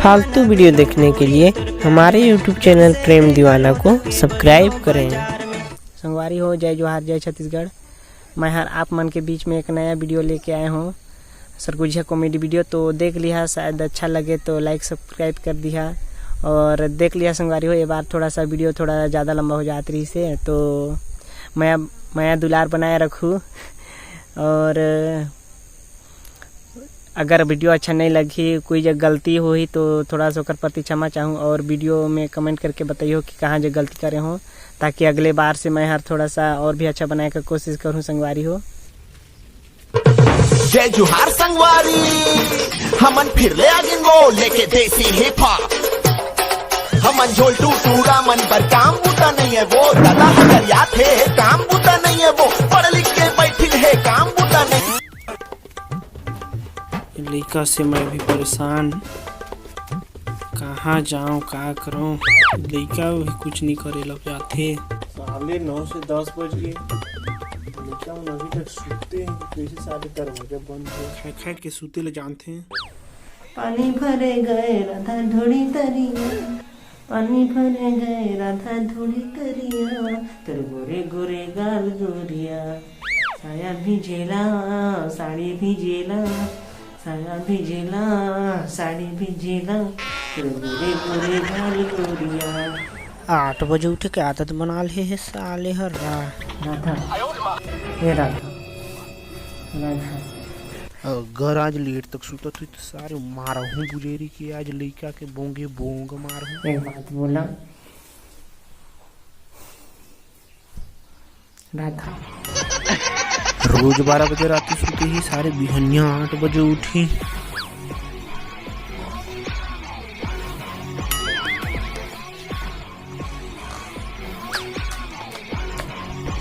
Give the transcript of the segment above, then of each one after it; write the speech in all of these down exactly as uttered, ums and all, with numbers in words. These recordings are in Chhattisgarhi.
फालतू वीडियो देखने के लिए हमारे YouTube चैनल प्रेम दीवाना को सब्सक्राइब करें। संगवारी हो, जय जोहार, जय छत्तीसगढ़। मैं हर आप मन के बीच में एक नया वीडियो लेके आए हों, सरगुजिया कॉमेडी वीडियो। तो देख लिहा, शायद अच्छा लगे तो लाइक सब्सक्राइब कर दिहा। और देख लिहा संगवारी हो, ये बार थोड़ा सा वीडियो थोड़ा ज़्यादा लंबा हो जात रहिसे, तो मया मया दुलार बनाए रखू। और अगर वीडियो अच्छा नहीं लगही, कोई जग गलती होही तो थोड़ा सा ओकर प्रति क्षमा चाहूँ, और वीडियो में कमेंट करके बताइयो कि कहाँ जग गलती करे हों, ताकि अगले बार से मैं हर थोड़ा सा और भी अच्छा बनाए का कोशिश करूँ संगवारी हो। जय जोहार संगवारी, हमन फिर ले आगिन वो लेके देसी हिप हॉप। हमन झोल टूटूरा मन बर काम बुता नहीं है वो, दादा हजर याद है काम बुता नहीं है वो, पढ़ लिख के बैठिन है काम बुता नहीं। लइका से मैं भी परेशान, कहाँ जाऊँ, का करूँ? लइका भी कुछ नहीं करे लग जाथे। साले नौ से दस बज गए, लइका मन अभी तक सुते हैं, कैसे साले दरवाजा बंद है? खाए खाए के सुते ले जानथे। पानी भरे गए राधा ढोड़ी तरिया, पानी भरे गए राधा ढोड़ी तरिया, तोर गोरे गोरे गाल गोरिया, साया भीजेला, साड़ी भीजेला, साया भीजेला, साड़ी भीजेला, तोर गोरे गोरे गाल गोरिया। आठ बजे उठे के आदत बना ले हे साले हर रा। राधा, हे राधा, राधा। अगर आज लेट तक सुतत हुई तो सारे मारहूँ बुजेरी के, आज लइका के बोंगे बोंग मारहूँ। एक बात बोला। राधा। रोज बारह बजे राती सुते ही, सारे बिहनिया आठ बजे उठी।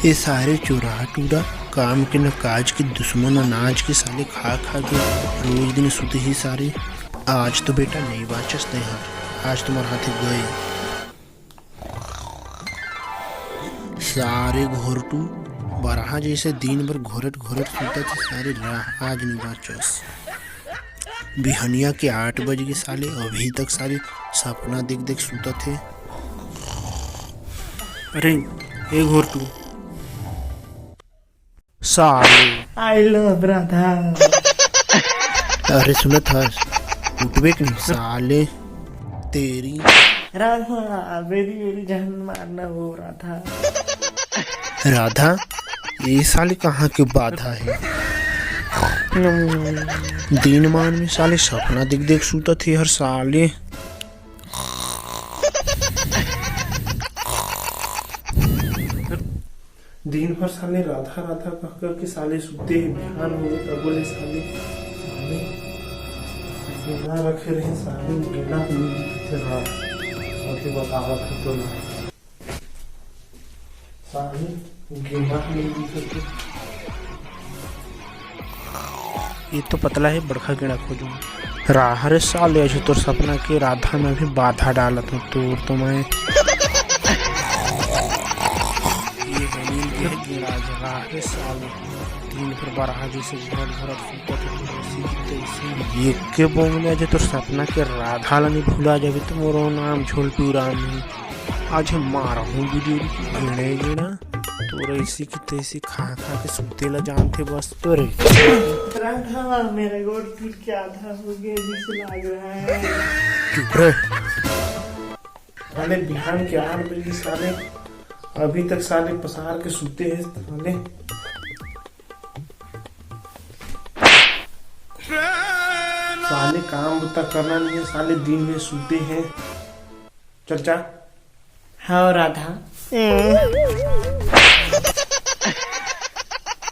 ये सारे चोरा टूरा, काम के न काज के, दुश्मन अनाज के, साले खा खा के रोज दिन सुते ही सारे। आज तो बेटा नहीं बाचस तैं हर, आज तुम्हार हाथे गए। सारे घोरटू बरहा जैसे दिन भर घोरट घोरट सुतत हे सारे, राह आज नहीं बाचस। बिहनिया के आठ बज गे साले, अभी तक साले सपना देख देख सुतत हे। अरे ए घोरटू, साले। I love Radha. अरे सुनत हस, उठबे कि नहीं साले, तेरी। राधा, मेरी, मेरी जान मारना वो राधा। राधा, ये साले कहाँ के बाधा है? दिन मान में साले सपना देख देख सुतत हे हर साले। दिन भर साले राधा राधा कह कह के साले सुते हे, बिहान हो गे तब बोले साले, साले गेना रखे रहे, साले गेना हो गे थे रात। सबके बतावत हे तो ना। साले गेना हो गे थे। ये तो पतला है, बड़खा गेना खोजूं। राह रे साले, अझे तोर सपना के राधा में भी बाधा डालत हूँ, तोर तो मैं। ये है नील के गेना, राह रे साले, दिन भर बरहा जैसे घोरत घोरत सुतत हूँ, ऐसी की तैसी। ये के बोंग में अझे तोर सपना के राधा ला नहीं भुला जाबे तो मोरो नाम झोलटू राम नहीं। आज हम मारा हूँ वीडियो की गेड़े गेड़ा, तोर ऐसी की तैसी खा खा के सुते ला जानथे बस तोरे। राधा, मेरा गोड़ टूट के आधा हो गया जैसे लग रहा है। चुप रहे। साले बिहान के आठ बजे साले अभी तक साले पसार के सुते हैं साले। साले काम बुता करना नहीं है, साले दिन में सुते हैं। चल जा। हाँ राधा।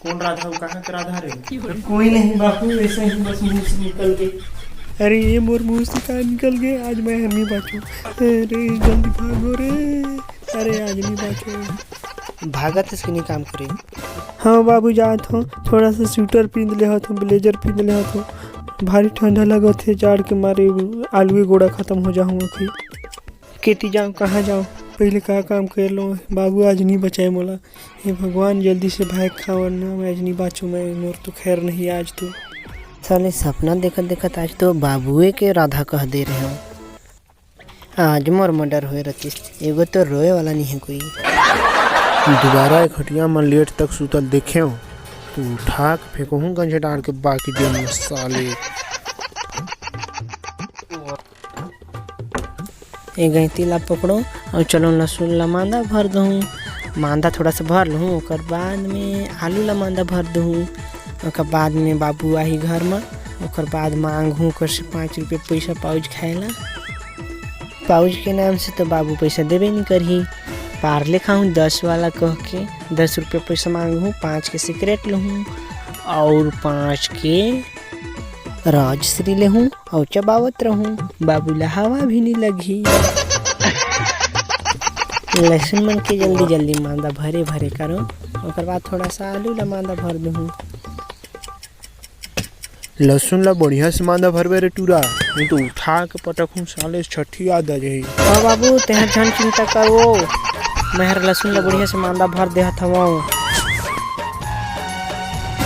कौन राधा? वो कहाँ के राधा रे? कोई नहीं बापू, ऐसे ही बस मुंह से निकल गई। अरे ये मोर मुंह से कहाँ निकल गए? आज मैं हर नहीं बाचू। अरे जल्दी भागो रे। अरे आज नहीं बाचू। भागत इसके नहीं काम करे। हाँ बाबू, जात हो, थोड़ा सा स्वेटर पींद ले हो, ब्लेजर पींद ले हो। भारी ठंडा लगत हे, जाड़ के मारे आलूए गोड़ा खत्म हो जाहूँ अभी। केती जाऊँ, कहाँ जाऊँ, पहले का काम कर लो। बाबू आज नहीं बचाए मोला। हे भगवान, जल्दी से भाग खा, वरना मैं आज नहीं बाचू, मैं, मोर तो खैर नहीं आज तो। साले सपना देखत देखत आज तो बाबुए के राधा कह दे रहे हो। आज मोर मर्डर होए रतिस, एगो तो रोए वाला नहीं है कोई। दुबारा ए खटिया म लेट तक सुतल देखेंव, त उठा के फेंकहूं गंजे डार के बाकी दिन में साले। ए गैंती ला पकड़ो अउ चलो लसुन ला मांदा भर दूँ। मांदा थोड़ा सा भर लूँ, ओकर बाद में आलू ला मांदा भर दूँ। ओकर बाद में बाबू आही घर म, ओकर बाद मांगहूँ ओकर से पाँच रुपया पैसा पाउच खाए ला। पाउच के नाम से तो बाबू पैसा देबे नहीं करही। पार्ले खाहूँ दस वाला कह के, दस रुपया पैसा मांगहूँ, पाँच के सिगरेट लूँ और पाँच के राजश्री लेहूं अउ चबावत रहूं, बाबू ला हवा भी नी लगही। लहसुन मन के जल्दी जल्दी मांदा भरे भरे करो, ओकर बाद थोड़ा सा आलू ला मांदा भर दूं। लहसुन ला बढ़िया से मांदा भरबे रे टूरा, नहीं तो उठा के पटकहूं साले, छठी याद आ जाही। हाँ बाबू, तेहर झन चिंता कर, वो मैं हर लहसुन ला बढ़िया से मांदा भर देहत हवं।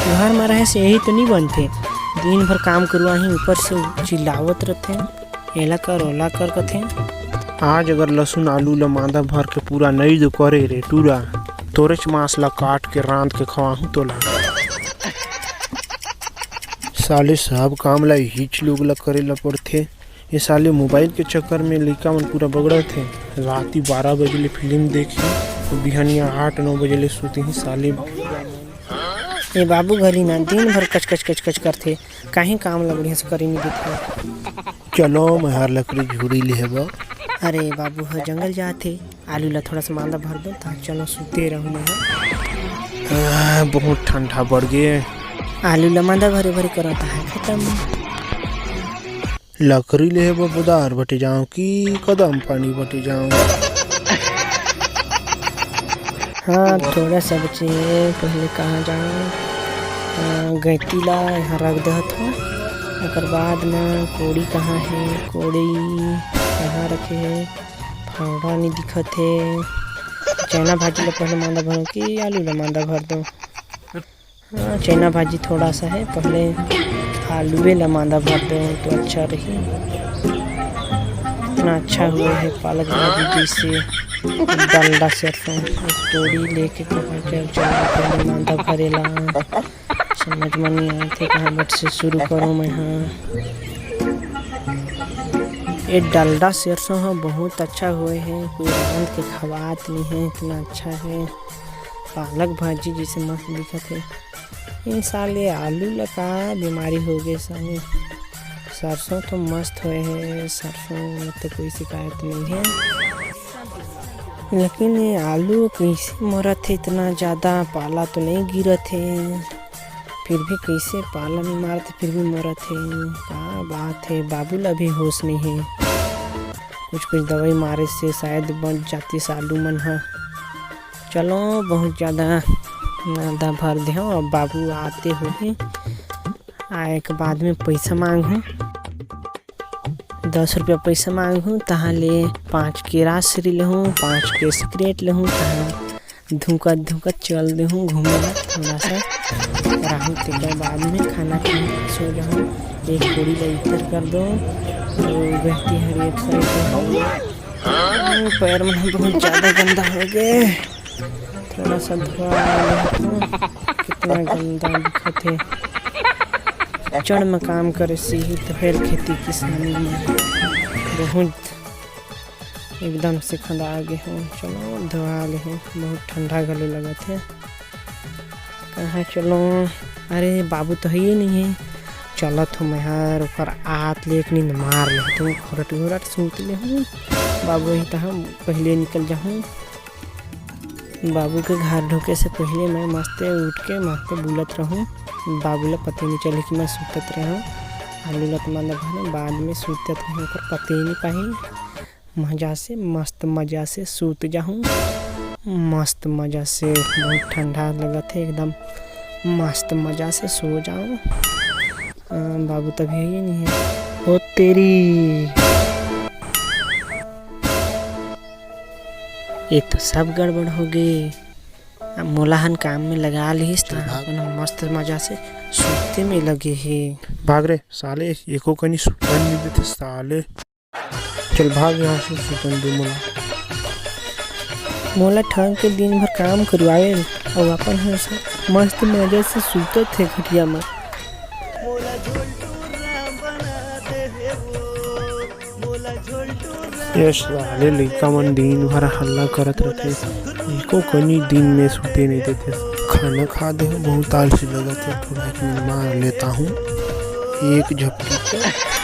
घर म रहे से यही तो नहीं बनथे, दिन भर काम करवाही, ऊपर से चिल्लावत रथे, एला कर ओला कर कथे। आज अगर लहसुन आलू ल मांदा भर के पूरा नई दो करे रे टूरा, तोरेच मांस ला काट के रांध के खवाहूं तोला। साले सब काम ला इहीच लोग ला करे ला पड़थे। ये साले मोबाइल के चक्कर में लइका मन पूरा बगड़त हे। राती बारह बजे ले फिल्म देखही, तो बिहनिया आठ नौ बजे ले सुतही साले। ये बाबू घरी ना दिन भर कच कच कच कच करथे, काहीं काम ला बढ़िया से करे नहीं देथे। चलो, मैं हर लकड़ी झुड़ी ले हेबो। अरे बाबू ह जंगल जात हे, आलू ला थोड़ा सा मांदा भर दो, ता चलो सुते रहूं मैं। आह, बहुत ठंडा बढ़ गे। आलू ला मांदा भरे भरे करो, ता है खत्म। लकड़ी ले हे बबुदार बटे जाऊं कि कदम पानी बटे जाऊं? हाँ, थोड़ा सा बचे हे, पहले कहाँ जाऊं? हाँ, गैती ला यहाँ रख देहत हूँ। ओकर बाद में कोड़ी कहाँ हे? कोड़ी कहाँ रखे हे? फावड़ा नहीं दिखत हे। चना भाजी ला पहले मांदा भरूं कि आलू ला मांदा भर दूं? हाँ, चना भाजी थोड़ा सा है, पहले आलूए ला मांदा भर दो तो अच्छा रही। इतना अच्छा हुआ है पालक भाजी, जैसे डलडा सरसों, एक तोड़ी लेके कहाँ के चला पहले मांदा भरेला। समझ में नहीं आते कहाँ बट से शुरू करूँ मैं। हाँ, ये डलडा सरसों ह बहुत अच्छा हुए है, कोई रांध के खवात नहीं है, इतना अच्छा है। पालक भाजी जैसे मस्त दिखत है। ए साले आलू ला का बीमारी हो गे साले। सरसों तो मस्त होए हे, सरसों में तो कोई शिकायत नहीं है, लेकिन ये आलू कैसे मरत हे इतना ज्यादा? पाला तो नहीं गिरत हे, फिर भी कैसे पाला नहीं मारत, फिर भी मरत हे? का बात है, बाबू ला भी होश नहीं है। कुछ कुछ दवाई मारे से शायद बच जाती आलू मन ह। चलो, बहुत ज्यादा मांदा भर दे हो, अब बाबू आते होही, आए के बाद में पैसा मांगहूँ, दस रुपया पैसा मांगहूँ, तहाँ ले पाँच के राजश्री लेहूँ, पाँच के सिगरेट लेहूँ, तहाँ धुकत धुकत चल देहूँ घूमे ला थोड़ा सा, राहू तेकर बाद में खाना खा के सो जाहूँ। एक पूरी ला इधर कर दो, तो गहती हर एक साइड। ओ, पैर मन बहुत ज्यादा गंदा हो गए, थोड़ा सा धोआ लेहूँ। कितना गंदा दिखत हे। जड़ में काम करे से ही तो फेर खेती किसानी में बहुत एकदम से खंदा आगे हो। चलो धोआ ले हे, बहुत ठंडा घलो लगत हे। कहाँ चलो? अरे बाबू तो है ही नहीं है। चलत हो मैं हर ओकर आत ले एक नींद मार ले, तुम घोरट घोरट सूत ले हूँ। बाबू ही तो हम पहले निकल जाहूँ। बाबू के घर ढुके से पहले मैं मस्ते उठ के मस्ते बुलत रहूँ। बाबू ला पता नहीं चले कि मैं सुतत रहूँ। आलू लत मांदा भरे बाद में सुतत रहूँ, ओकर पता ही नहीं पाही। मजा से, मस्त मजा से सूत जाहूँ। मस्त मजा से, बहुत ठंडा लगत हे एकदम। मस्त मजा से सो जाओ। अ, बाबू तभी है नहीं है। ओ तेरी, ये तो सब गड़बड़ हो गए। अब मोला हन काम में लगा लिहिस त चल भाग। अपन मस्त मजा से सूते में लगे हे। भाग रे साले, एको कनी सुतन नहीं देते साले। चल भाग यहाँ से, सुतन दे मोला। मोला ठग के दिन भर काम करवावेल, अउ अपन ह स-, मस्त मजा से सुतत हे खटिया म। ये साले लइका मन दिन भर हल्ला करत रथे, एको कनी दिन में सुते नहीं देथे। खाना खा दे, बहुत आलसी लगत हे, थोड़ा एक मिनट मार लेता हूँ एक झपकी।